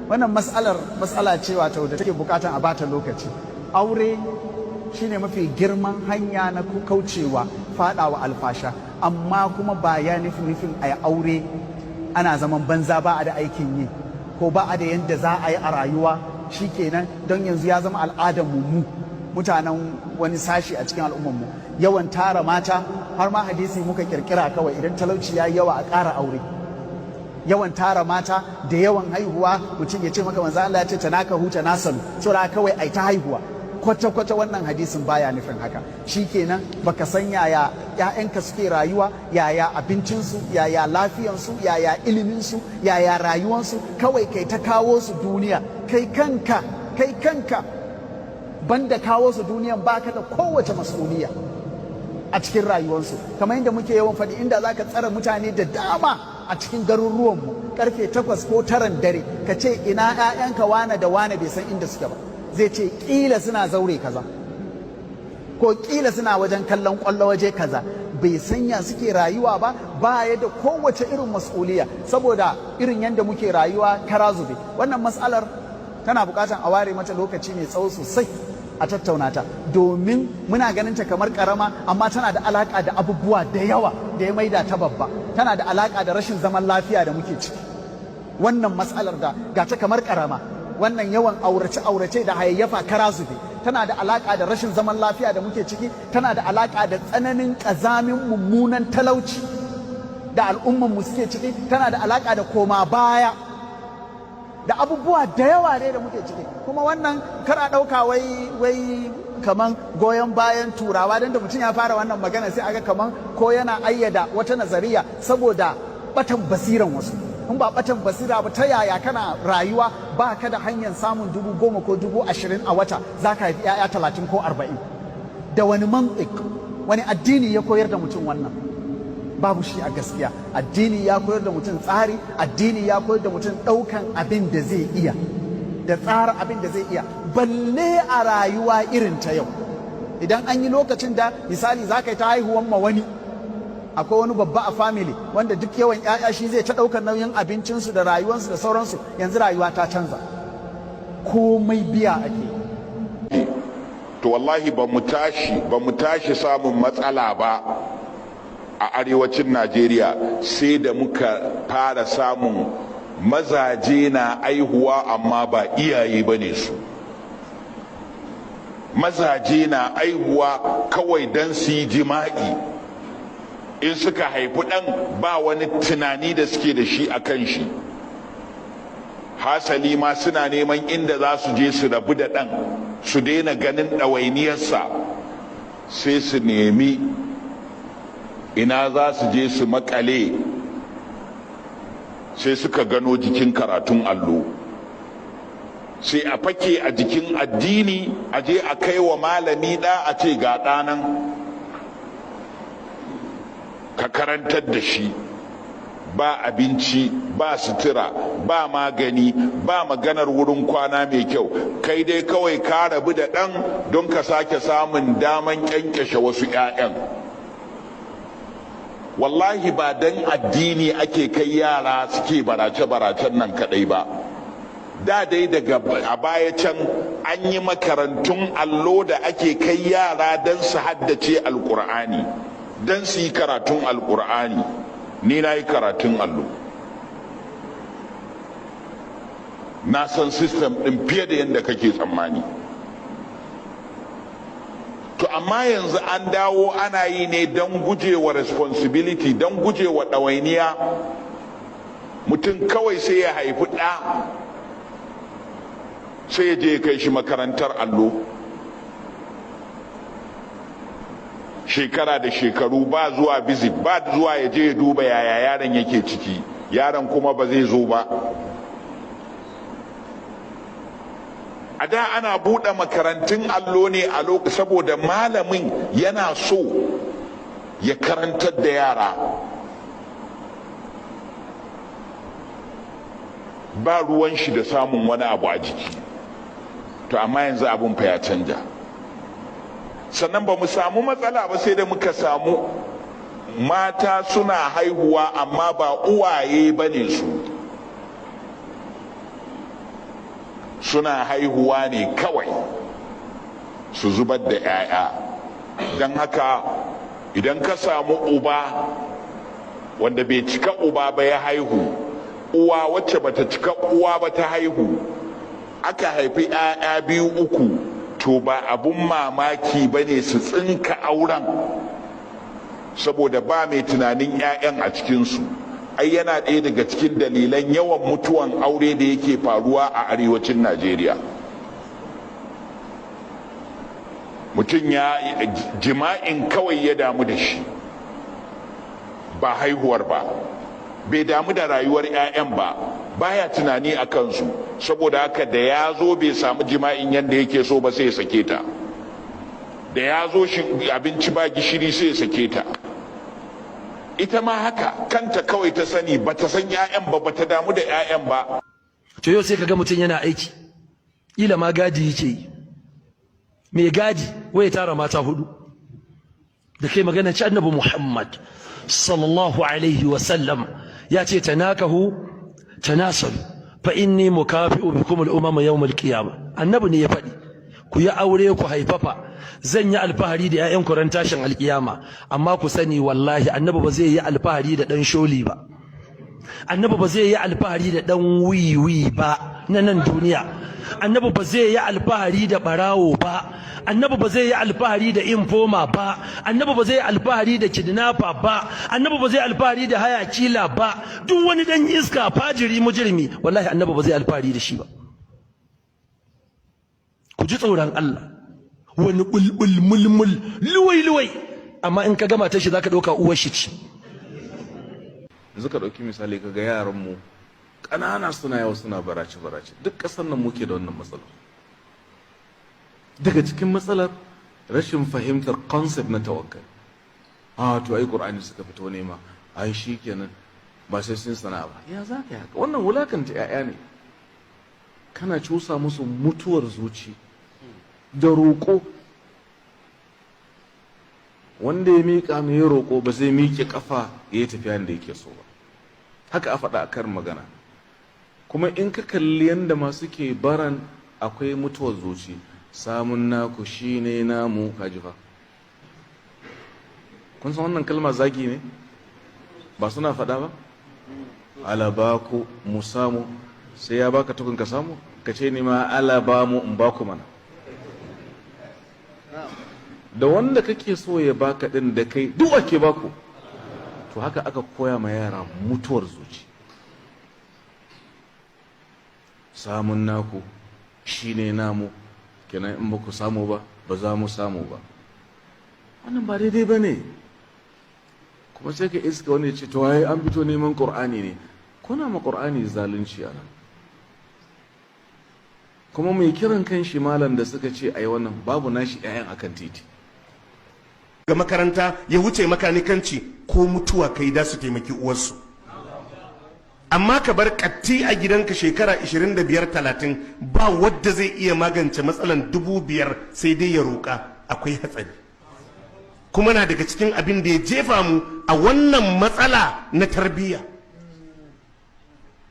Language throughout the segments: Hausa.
Wannan mas'alar mas'ala ce wato da take bukatan a bata lokaci. Aure shine mafi girman hanya na kaucewa fadawa alfasha, amma kuma ba ya nufin a yi aure ana zaman banza, ba a da aikin yi ko ba a da yadda za a yi a rayuwa shikenan. Don yanzu ya zama al'adar mu mutanen wani sashi a cikin al'ummarmu, yawan tara mata, har ma hadisi muka kirkira kawai, idan talauci ya yi yawa a ƙara aure. Yawan tara mata da yawan haihuwa, mutum ya ce maka manzo Allah ya ce تناكحوا تناسلوا, saboda kawai ai ta haihuwa kwata kwata. Wannan hadisin baya nufin haka. Shikenan baka san yaya ƴaƴanka suke rayuwa, yaya abincinsu, yaya lafiyansu, yaya iliminsu, yaya rayuwansu, kawai kai ta kawo su duniya. Kai kanka banda kawo su duniyan baka da kowace mas'uliya a cikin rayuwarsu. Kamar yadda muke yawan faɗi, inda za ka tsara mutane da dama a cikin garuruwanmu karfe 8 ko 9n dare, ka ce ina 'ya'yanka wane da wane, bai san inda suke ba. Zai ce kila suna zaure kaza ko kila suna wajen kallon kwallo waje kaza. Bai sanya suke rayuwa ba, ba ya da kowace irin mas'uliya, saboda irin yadda muke rayuwa kara zube. Wannan mas'alar tana bukatan a ware mata lokaci mai tsawo sosai a tattauna ta, domin muna ganin ta kamar karama, amma tana da alaka da abubuwa da yawa da ya maida ta babba. Tana da alaka da rashin zaman lafiya da muke ciki. Wannan matsalar da ga ta kamar karama, wannan yawan aurace aurace da hayayyafa kara zube, tana da alaka da rashin zaman lafiya da muke ciki, tana da alaka da tsananin kazamin mummunan talauci da al'umman mu suke ciki, tana da alaka da koma baya da abubuwa da yawa ne da muke ciki. Kuma wannan kar a ɗauka wai kaman goyon bayan Turawa, don da mutum ya fara wannan magana sai aga kaman ko yana ayyada wata nazariya, saboda batan basiran wasu. In ba batan basira ba, ta yaya kana rayuwa ba ka da hanyar samun 10,000 ko 20,000 a wata, za ka haifi 'ya'ya 30 ko 40? Da wani mantiq? Wani addini ya koyar da mutum wannan? Babu shi a gaskiya. Addini ya koyar da mutum tsari, addini ya koyar da mutum ɗaukan abin da zai iya da tsara abin da zai iya, balle a rayuwa irin ta yau. Idan an yi lokacin da misali za ka yi ta haihuwan ma wani, akwai wani babba a family wanda duk yawan 'ya'ya shi zai ta ɗaukar nauyin abincinsu da rayuwansu da sauransu. Yanzu rayuwa ta canza, komai biya ake. To wallahi ba mu tashi samun matsala ba a arewacin Najeriya sai da muka fara samun mazaje na aihuwa amma ba iyaye ba ne su. Mazaje na aihuwa kawai don su yi jima'i. In suka haifi ɗan, ba wani tunani da suke da shi a kan shi. Hasali ma suna neman inda za su je su rabu da ɗan, su daina ganin ɗawainiyarsa, sai su nemi ina za su je su makale. Sai suka gano jikin karatun allo, sai a fake a jikin addini, a je a kai wa malami ɗa, a ce ga ɗanan, ka karantar da shi. Ba abinci, ba sutura, ba magani, ba maganar wurin kwana mai kyau. Kai dai kawai ka rabu da ɗan don ka sake samun daman ƙyanƙyashe wasu 'ya'yan. Wallahi ba dan addini ake kai yara suke barace-baracen nan kadai ba. Da dai daga a baya can an yi makarantun allo da ake kai yara don su haddace Alkur'ani, don su yi karatun Alkur'ani. Ni na yi karatun allo, na san system ɗin fiye da yadda kake tsammani. To amma yanzu an dawo ana yi ne don gujewa responsibility, don gujewa ɗawainiya. Mutum kawai sai ya haifi ɗa, sai ya je kai shi makarantar allo, shekara da shekaru ba zuwa visit, ba zuwa ya je ya duba yaya yaron yake ciki. Yaron kuma ba zai zo ba. A da ana buɗe makarantun allo ne a lokacin saboda malamin yana so ya karantar da yara, ba ruwan shi da samun wani abu a jiki. To amma yanzu abun fa ya canja. Sannan ba mu samu matsala ba sai da muka samu mata suna haihuwa amma ba uwaye ba ne su. Suna haihuwa ne kawai su zubar da 'ya'ya. Don haka idan ka samu uba wanda bai cika uba ba ya haihu, uwa wacce bata cika uwa ba ta haihu, aka haifi 'ya'ya biyu, uku, to ba abun mamaki ba ne su tsinka auren, saboda ba mai tunanin 'ya'yan a cikinsu. Ai yana ɗaya daga cikin dalilan yawan mutuwan aure da yake faruwa a arewacin Najeriya. Mutum ya jima'in kawai ya damu da shi, ba haihuwar ba, bai damu da rayuwar 'ya'yan ba, baya tunani a kansu. Saboda haka da ya zo bai samu jima'in yadda yake so ba, sai ya sake ta. Da ya zo abinci ba gishiri, sai ya sake ta. Ita ma haka, kanta kawai ta sani, ba ta san 'ya'yan ba, ba ta damu da 'ya'yan ba. To yau sai ka ga mutum yana aiki, ila ma gadi yake yi, mai gadi wai ya tara mata hudu. Da kai magana ci, Annabi Muhammad sallallahu alaihi wasallam ya ce: "Tanakahu tanasalu, fa inni mukafi'u bikum al-umama yawm al-qiyamah." Annabi ne ya faɗi: "Ku yi aure, ku haifafa, zan yi alfahari da 'ya'yan ku ran tashin alkiyama." Amma ku sani, wallahi Annabi ba zai yi alfahari da dan sholi ba, Annabi ba zai yi alfahari da dan wiwi ba na nan duniya, Annabi ba zai yi alfahari da barawo ba, Annabi ba zai yi alfahari da informer ba, Annabi ba zai yi alfahari da kidnapper ba, Annabi ba zai yi alfahari da hire killer ba. Duk wani dan iska, fajiri, mujrimi, wallahi Annabi ba zai alfahari da shi ba. Ku ji tsoron Allah. Wani bulbul mulmul, luwai luwai, amma in ka gama ta shi zaka dauka uwar shi ce. Yanzu ka ɗauki misali, ka ga yaranmu ƙanana suna yawo suna barace-barace. Duk ƙasar nan muke da wannan matsalar. Daga cikin matsalar, rashin fahimtar concept na tawakkal. A to ai Qur'ani suka fito nema, ai shikenan, ba sai sun sana'a ba. Ya za ka yi haka? Wannan wulakanta 'ya'ya ne, kana cusa musu mutuwar zuci da roƙo. Wanda ya miƙa mai roƙo ba zai miƙe ƙafa ya yi tafiya da yake so ba. Haka a faɗa a karin magana. Kuma in ka kalli yadda masu ke baran, akwai mutuwar zuci. Samun naku shine namu. Kaji fa, kun san wannan kalma zagi ne? Ba suna faɗa ba? Alabaku mu samu, sai ya baka tukun ka samu. Ka ce ni ma alaba mu in baku mana. Da wanda kake so ya baka din da kai duk ake baku. To haka aka koya ma yara mutuwar zuci. Samun naku shine namu, kenan in ba ku samu ba, ba za mu samu ba. Wannan ba daidai ba ne. Kuma sai ka iska wani ya ce, "To ai an fito neman Qur'ani ne." Kuna ma Qur'ani zalunci a nan. Kuma mai kiran kan shi malam da suka ce ai wannan babu nashi 'ya'yan akan titi. Ga makaranta ya wuce makanikanci ko mutuwa kai da su taimaki uwarsu. Amma ka bar katti a gidanka shekara 25, 30, ba wadda zai iya magance matsalan 5,000 sai dai ya roƙa, akwai hatsari. Kuma na daga cikin abin da ya jefa mu a wannan matsala na tarbiyya.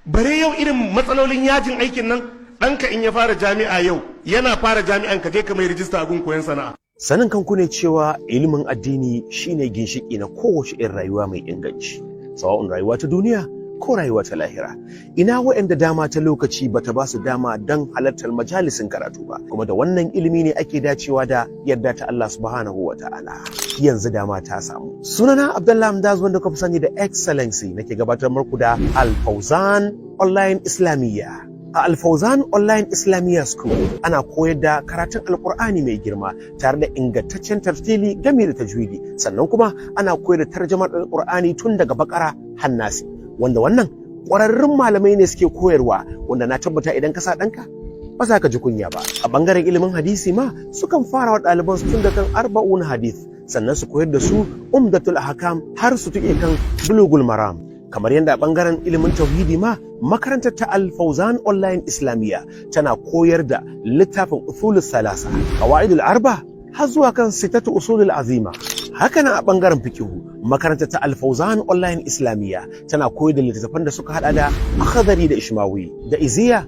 Bare yau irin matsalolin yajin aikin nan, ɗanka in ya fara jami'a yau, yana fara jami'an ka je ka mai rijista a gun koyon sana'a. Sanin kanku ne cewa ilimin addini shine ginshiki na kowace irin rayuwa mai inganci, sawa'un rayuwa ta duniya ko rayuwa ta lahira. Ina waɗanda dama ta lokaci bata ba su dama don halartar majalisin karatu ba, kuma da wannan ilimi ne ake dacewa da yarda ta Allah subhanahu wa ta'ala. Yanzu dama ta samu. Sunana Abdullah Hamdaz, wanda kuka fi sani da Excellency, nake gabatar muku da Al Fauzan Online Islamiyya. A Alfauzan Online Islamiyya School ana koyar da karatun Alkur'ani mai girma tare da ingantaccen tartili game da tajwidi, sannan kuma ana koyar da tarjamar Alkur'ani tun daga Bakara har Nasi, wanda wannan ƙwararrun malamai ne suke koyarwa, wanda na tabbata idan ka sa ɗanka ba za ka ji kunya ba. A bangaren ilimin hadisi ma, sukan fara wa ɗaliban su tun da kan Arba'un Hadith, sannan su koyar da su Umdatul Ahkam har su tuƙe kan Bulugul Maram. Kamar yadda a bangaren ilimin tauhidi ma, makarantar ta Al-Fauzan Online Islamiyya tana koyar da littafin Usulul Salasa, Qawaidul Arba, har zuwa kan Sitatu Usulul Azima. Hakanan a bangaren fikihu, makarantar ta Al-Fauzan Online Islamiyya tana koyar da littattafan da suka hada da Akhdari da Ishmawi da Iziya.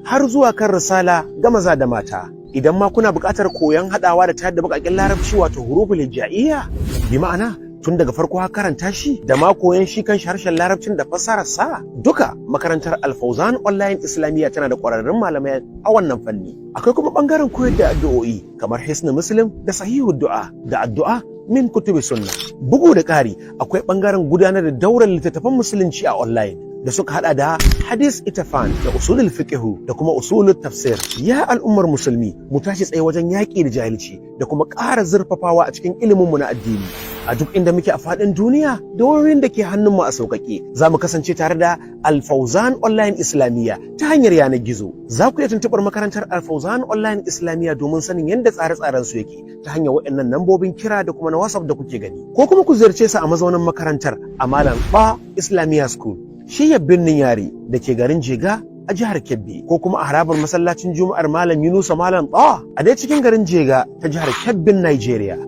har zuwa kan risala ga maza da mata. Idan ma kuna buƙatar koyon haɗawa da tayar da baƙaƙen Larabci, wato huruful hija'iyya, bi ma'ana tun daga farko har karanta shi, da ma koyon shi kan harshen Larabcin da fassarar sa duka, makarantar Alfauzan Online Islamiyya tana da ƙwararrun malamai a wannan fanni. Akwai kuma bangaren koyar da addu'o'i kamar Hisnul Muslim da Sahihu Du'a da addu'a min kutubi sunna. Bugu da ƙari, akwai bangaren gudanar da daular littattafan Musulunci a online da suka hada da hadis itafan da usulul fiqh da kuma usulul tafsir. Ya al'ummar Musulmi, mu tashi tsaye wajen yaƙi da jahilci da kuma ƙara zurfafawa a cikin ilimin mu na addini. A duk inda muke a faɗin duniya, da wayoyin da ke hannunmu a sauƙaƙe, za mu kasance tare da Alfauzan Online Islamiyya ta hanyar yanar gizo. Za ku iya tuntuɓar makarantar Alfauzan Online Islamiyya domin sanin yadda tsare-tsaren su yake ta hanyar waɗannan lambobin kira da kuma na WhatsApp da kuke gani, ko kuma ku ziyarce su a mazaunin makarantar a Malam Ba Islamiyya School, shiyar Birnin Yari da ke garin Jega a jihar Kebbi, ko kuma a harabar masallacin Juma'ar Malam Yunusa Malam Ba a dai cikin garin Jega ta jihar Kebbin, Nigeria.